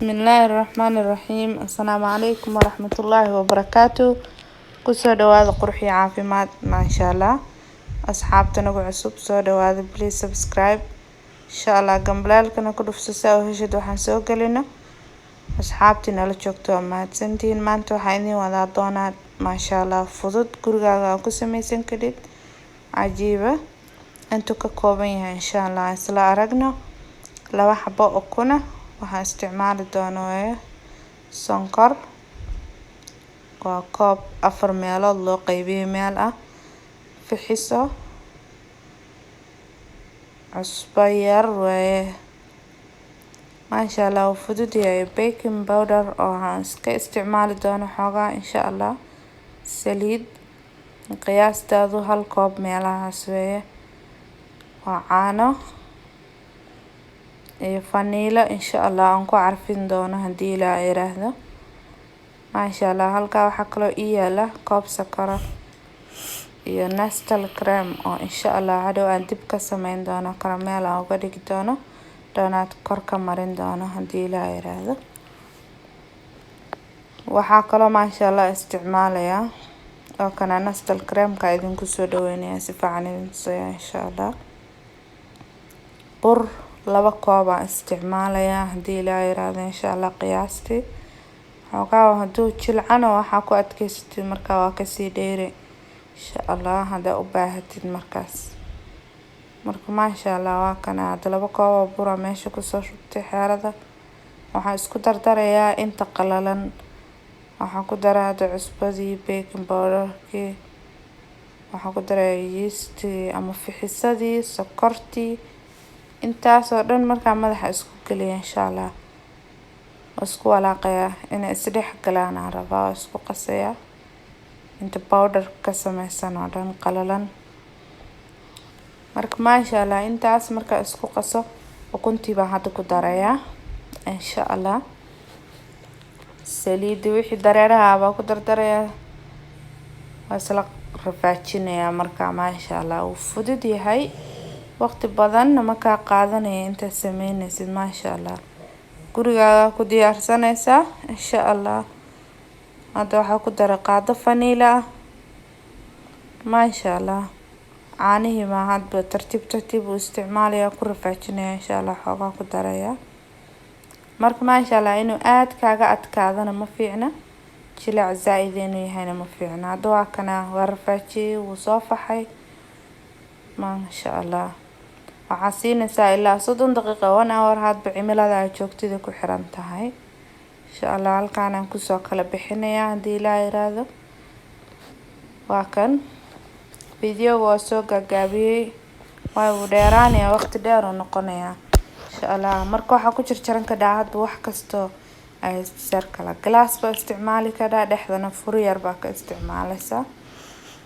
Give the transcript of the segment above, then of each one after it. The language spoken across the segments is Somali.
Bismillaahi Raxmaani Raxiim. Assalaamu calaykum waraxmatullaahi wabarakaatu. Kusoo dhawaada Qurux iyo Caafimaad. Maasha Allah, asxaabta nagu cusub, soo dhawaada. Please subscribe, insha Allah gambaleelkana ku dhufso si aa u heshid waxaan soo gelino. Asxaabtii nala joogto, waa mahadsantihiin. Maanta waxaa idin wadaa doonaa, maasha Allah, fudud, gurigaaga aa ku sameysan karid, cajiiba. Intuu ka kooban yahay, insha Allah, isla aragno. 2 xabo ukuna waxaan isticmaali doono waaye. Sonkor waa koob afar meelood loo qaybiyay meel ah, fixiso, cusbo yar waaye. Maasha Allah, wuu fudud yahay. Baking powder oo waxaan iska isticmaali doono xoogaa, insha Allah. Saliid qiyaastaadu hal koob meelahaas weeye. Waa caano iyo faniilo, insha Allah, aan ku carfin doono haddii Ilaah yiraahdo. Maasha Allah, halkaa waxaa kaloo ii yaala koob sokora iyo Nestle cream oo, insha Allah, hadhow aan dib ka sameyn doono, caramel aan uga dhigi doono, donut kor ka marin doono haddii Ilaah yiraahdo. Waxaa kaloo, maasha Allah, isticmaalayaa oo kana Nestle creamka idinku soo dhaweynaya, si fiican idin tusaya, insha Allah. Bur 2 koob aan isticmaalayaa haddii Ilaah yiraahdo, insha Allah. Qiyaastii xoogaa hadduu jilcano waxaa ku adkeysatid, markaa waa kasii dheeri, insha Allah, haddaa u baahatid markaas. Marka, maasha Allah, waa kana hadda 2 koob oo bura meesha kusoo shubtay xeerada. Waxaan isku dardarayaa inta qalalan. Waxaan ku daray hadda cusbadii, baking powderkii, waxaan ku darayaa yeastii ama fixisadii, sokortii. Intaas oo dhan markaa madaxa isku geliya, insha Allah, waa isku walaaqayaa. Inay isdhex galaan aan rabaa. Waa isku qasayaa inta powder ka sameysan oo dhan qalalan. Marka, maasha Allah, intaas markaa isku qaso, ukuntii baan hadda ku darayaa, insha Allah. Saliidi wixii dareeraha baa ku dardarayaa, waa isla rafaajinayaa. Markaa, maasha Allah, wuu fudud yahay, waqti badanna ma kaa qaadanaya intaad sameyneysid. Maasha Allah, gurigaaga ku diyaarsanaysaa, insha Allah. Hadda waxaa ku daray qaado faniila ah, maasha Allah. Caanihii baa hadba tartiib tartiib u isticmaalaya, ku rafaajinaya, insha Allah, xoogaa ku daraya. Marka, maasha Allah, inuu aad kaaga adkaadana ma fiicna, jileec zaa-id inuu yahayna ma fiicna. Hadda waa kana, waa rafaajiyey, wuu soo faxay, maasha Allah. Waxaa siinaysaa ilaa 30 daqiiqa, 1 hour, hadba cimilada aad joogtida ku xiran tahay, insha Allah. Halkaan aan kusoo kala bixinayaa haddii Ilaah yiraahdo. Waa kan videoga, waa soo gaagaabiyey, waayo wuu dheeraanayaa, waqti dheer uu noqonayaa, insha Allah. Marka waxaa ku jarjaran kadhaa hadba wax kastoo ay kala glass baa isticmaali kadhaa, dhexdana fur yar baa ka isticmaaleysaa,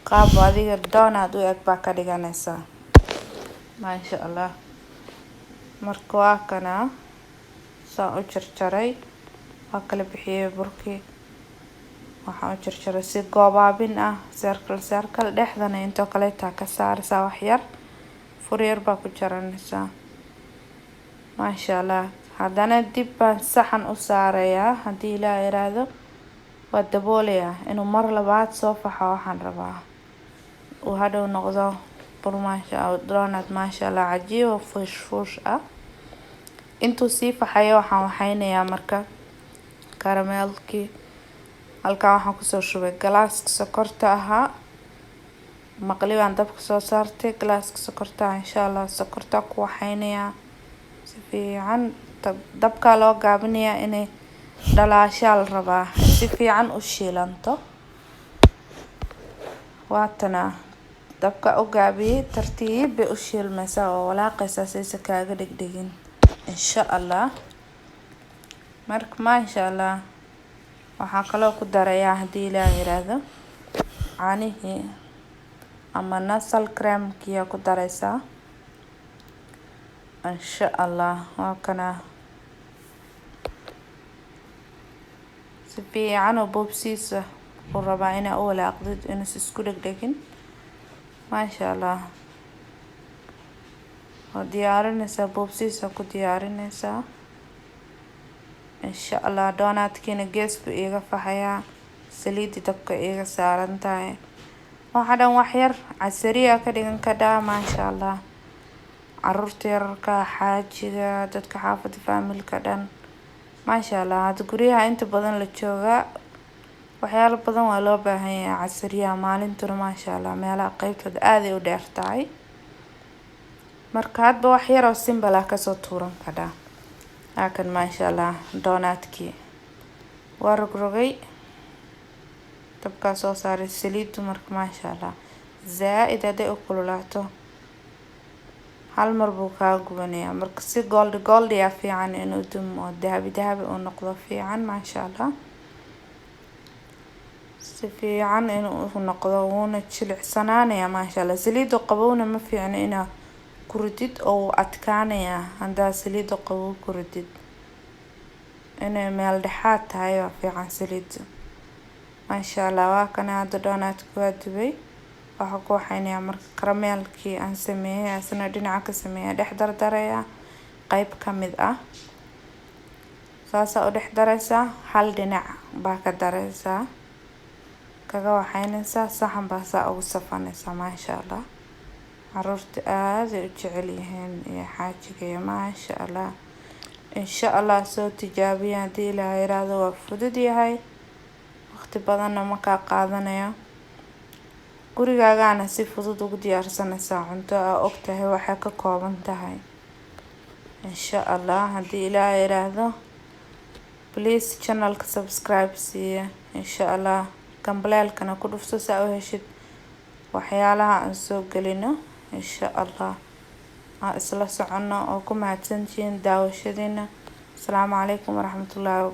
qaab adiga donut u eg baa ka dhiganaysaa, maasha Allah. Marka waa kana, saan u jarjaray, waa kala bixiyey burkii. Waxaan u jarjaray si goobaabin ah, circle circle. Dhexdana intoo kaleetaa ka saaraysaa, wax yar fur yar baa ku jaranaysaa, maasha Allah. Haddana dib baan saxan u saarayaa haddii Ilaah yiraahdo. Waa daboolayaa inuu mar labaad soo faxo. Waxaan rabaa uu hadhow noqdo bur, maasha, donut, maasha Allah, cajiib oo fuush fuush ah. Intuu sii faxayo waxaan waxeynayaa marka karameelkii. Halkaa waxaan kusoo shubay galaaska sokorta ahaa. Maqli baan dabka soo saartay, galaaska sokorta, insha Allah. Sokorta ku waxeynayaa si fiican. Dabkaa loo gaabinayaa, inay dhalaashaa la rabaa, si fiican u shiilanto. Waatana, dabka u gaabiyey, tartiib bay u shiilmaysaa oo walaaqaysaa saysa kaaga dhegdhegin, insha Allah. Marka, maasha Allah, waxaa kaloo ku darayaa haddii Ilaah yiraahdo caanihii ama Nestle creamkiyaa ku dareysaa, insha Allah. Waa kana, si fiican oo boobsiisa uu rabaa inaa u walaaqdid, inuusan isku dhegdhegin. Maasha Allah, waa diyaarinaysaa, boobsiisa ku diyaarinaysaa. Insha Allah donutkiina gees buu iiga faxayaa, saliidi dabka iiga saaran tahay. Waxa dhan wax yar casariya ka dhigan kadhaa, maasha Allah. Caruurta yararka, xaajiga, dadka xaafada, family-ka dhan, maasha Allah. Hadda guryaha inta badan la joogaa, waxyaalo badan waa loo baahan yahay casariyaha maalintuna, maasha Allah. Meelaha qeybtooda aad ay u dheer tahay. Marka hadba wax yar oo simple ah kasoo tuuran kadhaa. Halkan, maasha Allah, donutkii waa rogrogay, dabkaa soo saaray saliidu. Marka, maasha Allah, zaa-id hadday u kululaato, hal mar buu kaa gubanayaa. Marka si gold goldiya fiican inuu dumo, dahabi dahabi uu noqdo fiican, maasha Allah. Si fiican inuu noqdo, wuuna jilicsanaanaya, maasha Allah. Saliida qabowna ma fiicno inaa ku ridid oo wuu adkaanayaa haddaa saliida qabow ku ridid. Inay meel dhexaad tahay waa fiican saliidu, maasha Allah. Waa kana hadda donutka waa dubay. Waxaa ku waxaynayaa marka caramelkii aan sameeyay, asna dhinaca ka sameeyay, dhex dardaraya qeyb ka mid ah. Saasaa u dhex daraysaa, hal dhinac baa ka daraysaa, kaga waxaynaysaa, saxan baa saa ugu safanaysaa, maasha Allah. Caruurta aad ay u jecel yihiin iyo xaajiga iyo, maasha Allah. Insha Allah soo tijaabiya haddii Ilaahay yiraahdo. Waa fudud yahay, waqti badanna ma kaa qaadanayo. Gurigaagana si fudud ugu diyaarsanaysaa cunto aa ogtahay waxay ka kooban tahay, insha Allah, haddii Ilaahay yiraahdo. Please channelka subscribe siiya, insha Allah. Gambaleelkana ku dhufso si aa u heshid waxyaalaha aan soo gelino, insha Allah. Aan isla socono oo ku mahadsantihiin daawashadiina. Asalaamu calaykum waraxmatullaahi.